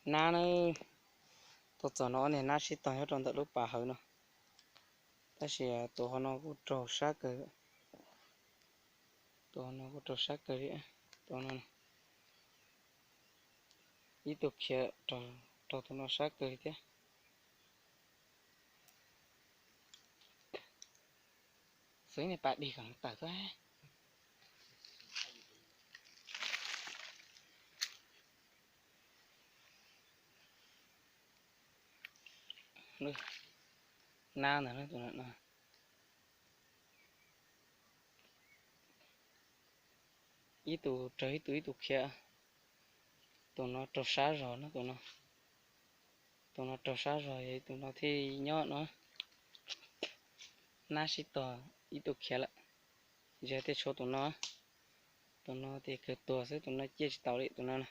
Nab na, tuaj txog no ob niag nab sib tog nyob rau ntawm lub pas hawv no, tab sis tus hauv no kuj raug sab kawg, tus hauv no kuj raug sab kawg li, tus no, ib tug khiav raug tus no sab kawg li thiab. Xwb niag pas dig kom tawm xwb. Nab ntawd tus no, ib tug raug ib tug ib tug khiav. Tus no raug sab zog no, tus no, tus no raug sab zog, yog tus no thiaj nyob no. Nab sib tog ib tug khiav lawm, yog thiaj tshuav tus no. Tus no tias kawg tuag xwb, tus no ciaj tsis tau li tus no na.